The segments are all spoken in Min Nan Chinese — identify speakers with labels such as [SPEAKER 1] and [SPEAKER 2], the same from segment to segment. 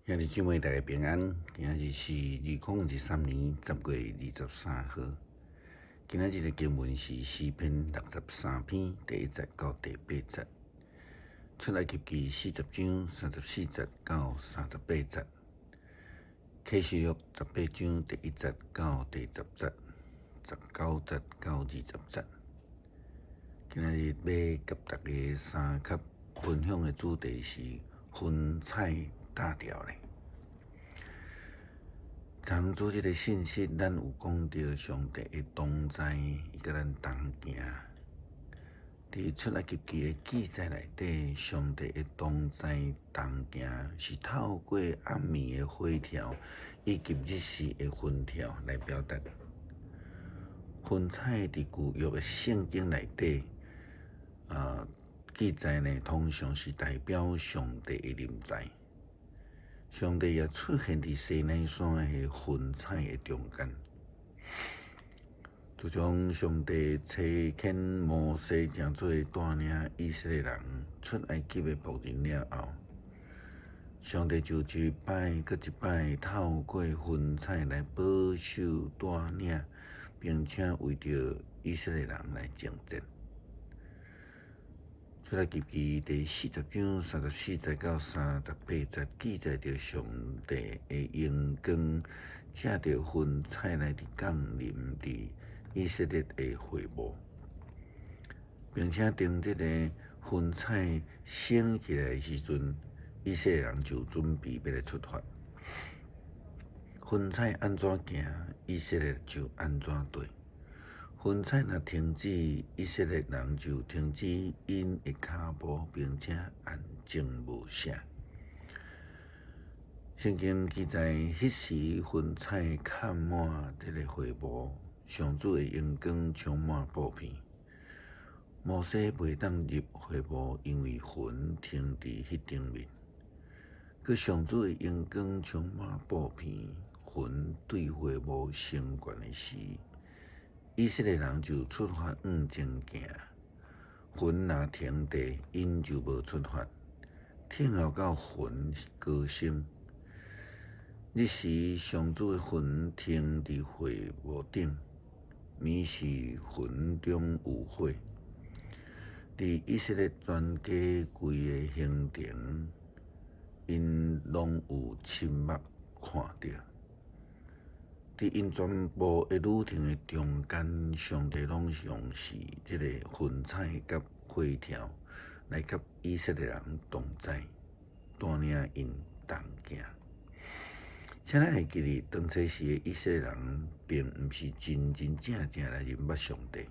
[SPEAKER 1] 兄弟姊妹大家平安，今仔日是2023年10月23號。今仔日的經文是詩篇63篇第一節到第八節，出埃及記40章34節到38節，啟示錄18章第一節到第十節，19節到20節。今仔日欲佮大家相佮分享的主題是雲彩搭調咧。昨主日的信息，咱有講著上帝的同在，伊佮咱同行。佇出埃及記的記載內底，上帝的同在同行是透過暗暝的火柱以及日時的雲柱來表達。雲彩佇舊約的聖經內底，記載呢，通常是代表上帝的臨在。上帝也出現佇西奈山的雲彩的中間。自從上帝差遣摩西成做帶領以色列人出埃及的僕人了後，上帝就一擺閣一擺透過雲彩來保守帶領，並且為著以色列人來征戰。出埃及記第40章34節到38節記載著上帝的榮光，藉著雲彩來佇降臨佇以色列的會幕，並且當這個雲彩升起來的時陣，以色列人就準備欲來出發。雲彩按怎行，以色列就按怎綴。雲彩若停止，以色列人就停止𪜶的跤步，並且安靜無聲。聖經記載，彼時雲彩崁滿這个會幕，上主的榮光充滿布片。摩西袂當入會幕，因為雲停佇彼頂面。閣上主的榮光充滿布片，雲對會幕升懸的時，以色列人就出發向前行。雲若停佇，𪜶就無出發，等候到雲高升。彼時上主的雲停佇會幕頂，暝時雲中有火。佇以色列全家規个行程，𪜶攏有親目看著。佇𪜶全部的旅程的中間，上帝攏用是這个雲彩佮火柱來佮以色列人同在，帶領𪜶同行。請咱會記得，當初時的以色列人並毋是真真正正來認捌上帝，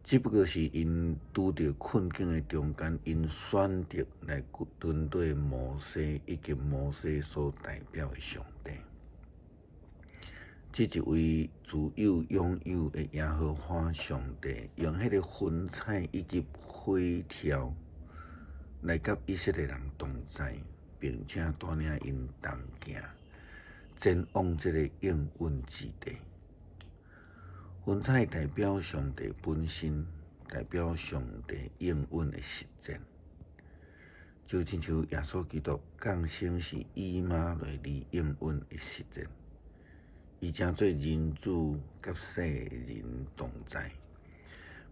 [SPEAKER 1] 只不過是𪜶拄著困境的中間，𪜶選擇來跟綴摩西以及摩西所代表的上帝。這一位自有永有的耶和華上帝，用彼个雲彩以及火柱來佮以色列人同在，並且帶領𪜶同行，前往這个應允之地。雲彩代表上帝本身，代表上帝應允的實踐。就親像耶穌基督降生是以馬內利應允的實踐。伊成做人子，佮世人同在，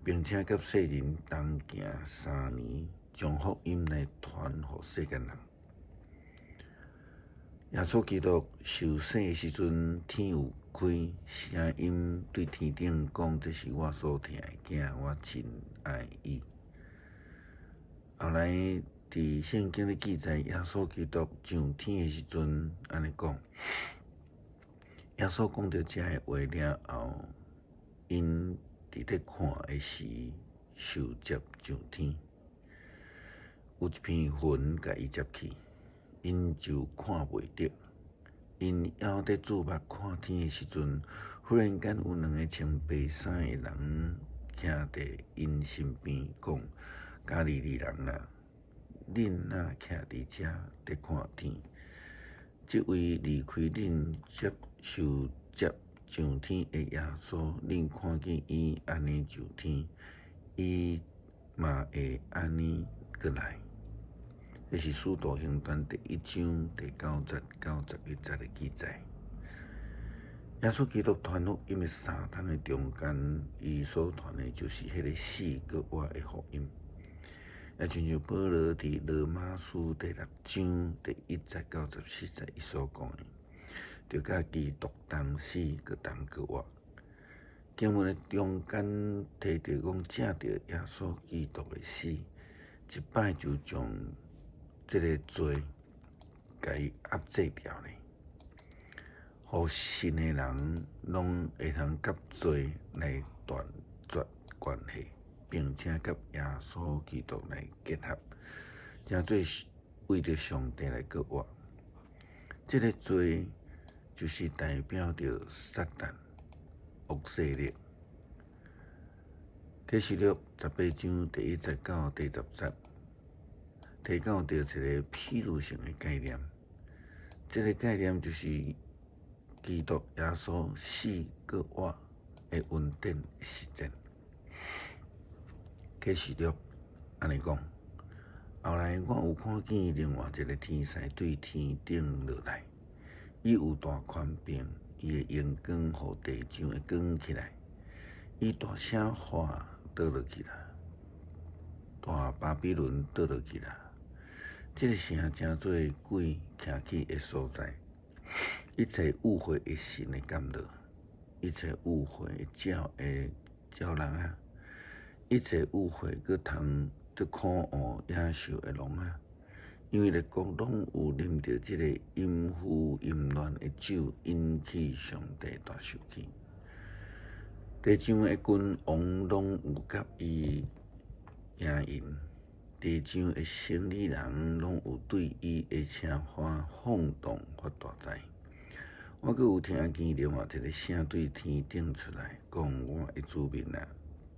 [SPEAKER 1] 並且佮世人同行3年，將福音來傳予世間人。耶穌基督受洗的時陣，天有開，聲音對天頂講：“這是我所疼的囝，我真愛伊。”後來佇聖經咧記載，耶穌基督上天的時陣，按呢講。耶穌講著這个話了後，𪜶佇咧看的時，受接上天，有一片雲共伊接去，𪜶就看袂著。𪜶猶佇注目看天的時陣，忽然間有兩个穿白衫的人徛佇𪜶身邊，講：加利利人啊，恁哪徛佇遮佇看天？這位離開恁接受接上天的耶穌，恁看見伊按呢上天，伊嘛會按呢閣來。這是使徒行傳第一章第九節到十一節的記載。耶穌基督傳福音的三桶的中間，伊所傳的就是彼个死閣活的福音。也親像保羅佇羅馬書第六章第一節到十四節伊所講的，著佮基督同死，閣同復活。經文的中間提著講，藉著耶穌基督的死，一擺就將這个罪共伊壓制掉咧，予信的人攏會通佮罪來斷絕關係，並且佮耶穌基督來結合，成做為著上帝來過活。這个罪就是代表著撒旦惡勢力。啟示錄十八章第一節到第十節，提到著一个譬喻性的概念。這个概念就是基督耶穌死閣活的恩典的實踐。啟示錄按呢講，後來我有看見另外一个天使對天頂落來，伊有大權柄，伊的榮光予地上會光起來，伊大聲喊倒落去啦，大巴比倫倒落去啦！這个城成做鬼徛起的所在，一切污穢的神的降落，一切污穢的鳥的鳥籠仔，一切污穢閣通足可惡野獸的籠仔，因為列國攏有啉著這个淫婦淫亂的酒，引起上帝大受氣。地上的君王攏有佮伊行淫，地上的生理人攏有對伊的奢華放蕩發大災。我閣有聽見另外一个聲對天頂出來，講我的子民啊，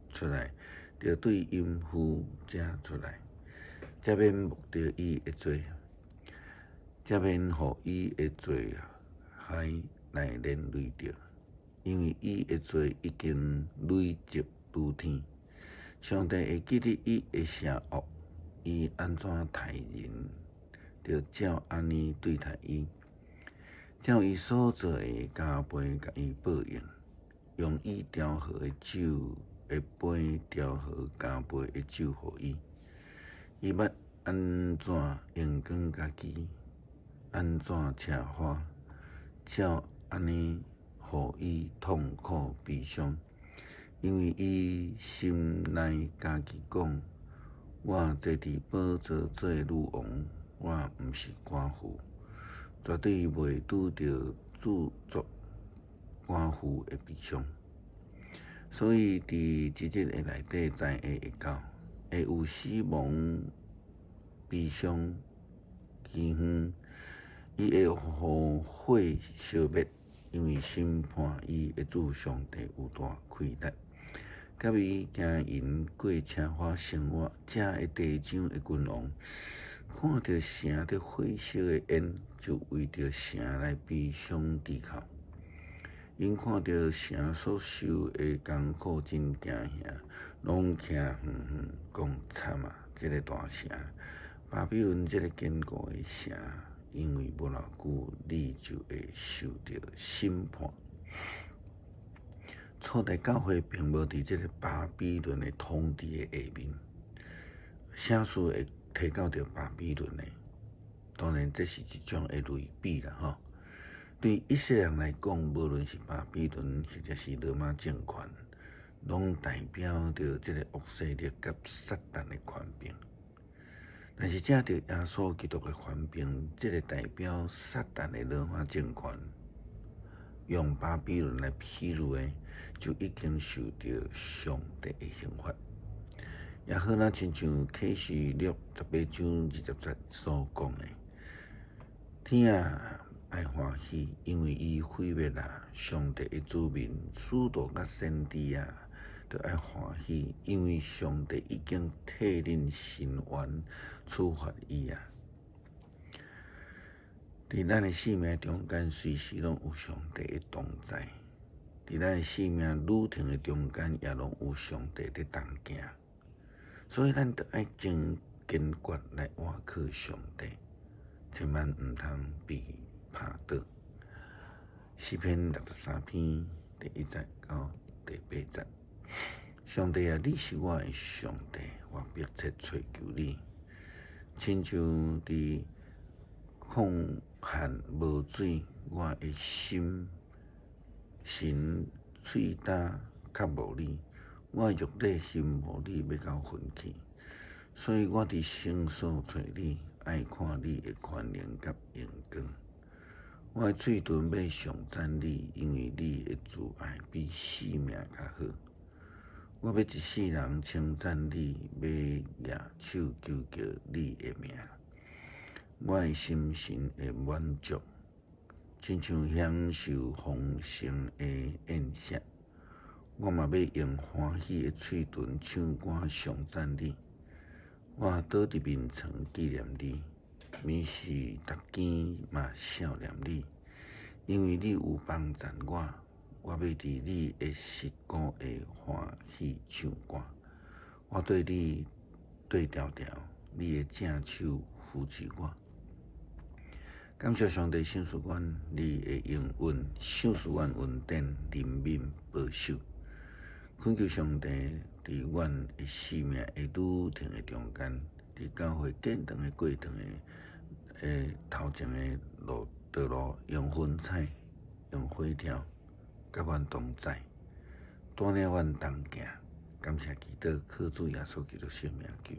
[SPEAKER 1] 出來，著對淫婦遮出來，才免冒著伊的罪，才免予伊的罪害來連累著，因為伊的罪已經累積如天。上帝會記得伊的邪惡，伊按怎待人，就照按呢對待伊，照伊所做的加倍共伊報應，用伊調和的酒的杯調和加倍的酒予伊。伊捌按怎榮光家己，按怎奢華，照按呢予伊痛苦悲傷，因為伊心內家己講：我坐佇寶座做女王，我毋是寡婦，絕對袂拄著自作寡婦的悲傷。所以，佇一日的內底，災禍會到，會有死亡、悲傷、饑荒，伊會予火燒滅，因為審判伊的主上帝有大氣力。佮伊行淫過奢華生活，遮的地上的君王，看著城佇火燒的煙，就為著城來悲傷低哭。𪜶看著城所受的艱苦真驚嚇，攏徛遠遠講慘啊！這个大城，巴比倫這个堅固的城，因為無偌久，你就會受著審判。初代教會並無佇這个巴比倫的統治的下面，啥事會提到著巴比倫呢？當然，這是一種的類比啦，吼。對以色列人來講，無論是巴比倫或者是羅馬政權，攏代表著這个惡勢力佮撒旦的權柄。但是，藉著耶穌基督的權柄，這个代表撒旦的羅馬政權，用巴比倫來譬喻的，就已經受著上帝的刑罰。也好若親像啟示錄十八章二十節所講的：天啊，愛歡喜，因為伊毀滅啦！上帝的子民、使徒佮先知啊，著愛歡喜，因為上帝已經替恁伸冤處罰伊啊！佇咱的生命中間，隨時攏有上帝的同在；佇咱的生命旅程的中間，也攏有上帝佇同行。所以，咱著愛真堅決來倚靠上帝，千萬毋通被拍倒。詩篇63篇第1節到第8節。上帝啊，你是我的上帝，我迫切揣求你，親像佇曠旱無水，我的心神喙焦渴慕你，我的肉體欣慕你欲到昏去，所以我佇聖所揣你，愛看你的權能佮榮光。我的喙唇欲頌讚你，因為你的慈愛比性命較好。我欲一世人稱讚你，欲舉手求叫你的名。我的心神會滿足，親像享受豐盛的宴席。我嘛欲用歡喜的喙唇唱歌頌讚你。我倒佇眠床紀念你，暝時逐更嘛想念你，因為你有幫贊我，我欲佇你的實骨會歡喜唱歌。我對你對牢牢，你的正手扶持我。感謝上帝賞賜阮，你的應允賞賜阮恩典、憐憫、保守。懇求上帝佇阮的生命的旅程的中間，佇教會建堂的過程的頭前的路道路，用雲彩、用火柱，佮阮同在，帶領阮同行。感謝基督，靠主耶穌基督聖名求。